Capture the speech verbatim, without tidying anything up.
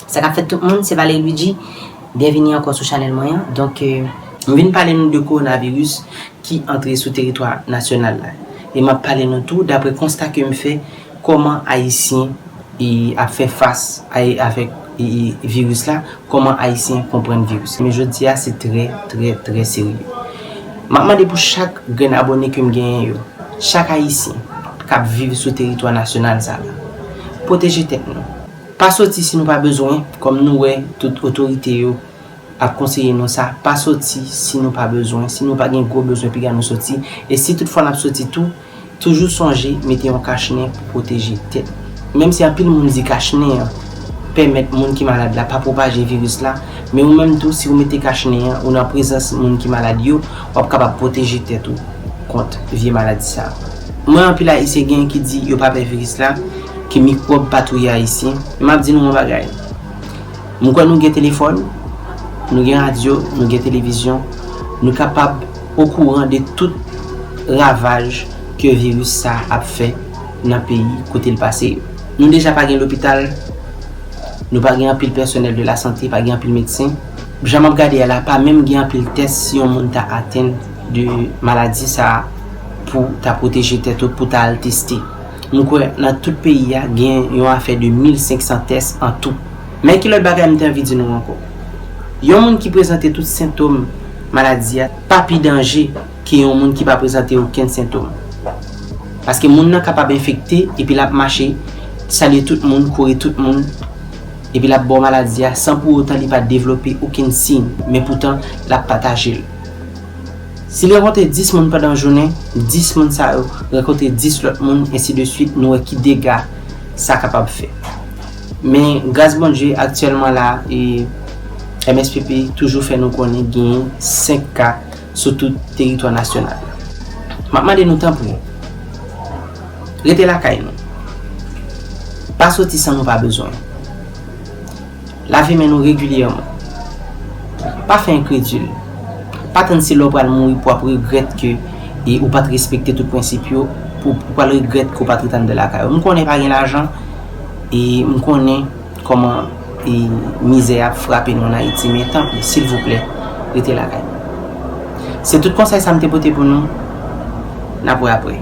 Sa k ap fèt tout moun, se Valery Luigi. Byenvini ankò sou chanèl mwen an. Donk, euh, m vin pale nou de kowonaviris ki antre sou teritwa nasyonal la. E m ap pale nou tou, daprè konsta ke m fè, kòman Ayisyen e, ap fè fas a, avèk e, e, viris la, kòman Ayisyen konprann viris. Men jodi a, se trè, trè, trè serye. M ap mande pou chak grenn abòne ke m genyen yo, chak Ayisyen k ap viv sou teritwa nasyonal sa la, pwoteje tèt nou. Pa soti si nou pa bezwen, kòm nou wè tout otorite yo ap konseye nou sa, pa soti si nou pa bezwen, si nou pa gen gwo bezwen piga nou soti, e si toutfwa n ap soti tou, toujou sonje mete yon kach nen pou pwoteje tèt. Menm si anpil moun di kach nen an pèmèt moun ki malad la pa pwopaje viris la, men ou menm tou, si ou mete kach nen an, ou nan prezans moun ki malad yo, w ap kapab pwoteje tèt ou kont vye maladi sa a. M wè anpil Ayisyen gen ki di yo pa pè viris la, ke mikwòb pa touye Ayisyen. Men m ap di nou yon bagay. M kwè nou gen telefòn, nou gen radyo, nou gen televizyon, nou kapab okouran de tout ravaj ke viris sa ap fè nan peyi kote l pase yo. Nou deja pa gen lopital, nou pa gen anpil pèsonèl de la sante, pa gen anpil medsen. Jan m ap gade a la, pa menm gen anpil tès si yon moun ta atenn de maladi sa a pou ta pwoteje tèt ou, pou ta al teste. M kwè nan tout peyi a, gen yon afè de mil senk san tès an tou. Men ki lòt bagay m te anvi di nou ankò? Yon moun ki prezante tout sentòm maladi a pa pi danje ke yon moun ki pa prezante okenn sentòm. Paske moun nan kapab enfekte epi l ap mache, salye tout moun, kouri tout moun, epi l ap ba w maladi a san pou otan li pa devlope okenn siy, men poutan l ap pataje l. Si l rankontre dis moun pandan yon jounen, dis moun sa yo rankontre dis lòt moun, ensi de swit, nou wè ki dega sa kapab fè. Men, gras Bondye, aktyèlman la, e, M S P P toujou fè nou konnen genyen senk ka sou tout teritwa nasyonal la. M ap mande nou tanpri, rete lakay nou. Pa soti san nou pa bezwen. Lave men nou regilyèman. Pa fè enkredil. Pa tann se lè w pral mouri pou w ap regrèt ke e ou pa t respekte tout prensip yo, pou ou pral regrèt ke w pa t ret anndan lakay ou. M konnen pa gen lajan, e m konnen kòman e mizè ap frape nou ann Ayiti, men tanpri, silvouplè, rete lakay nou. Se tout konsèy sa m te pote pou nou. N ap wè apre.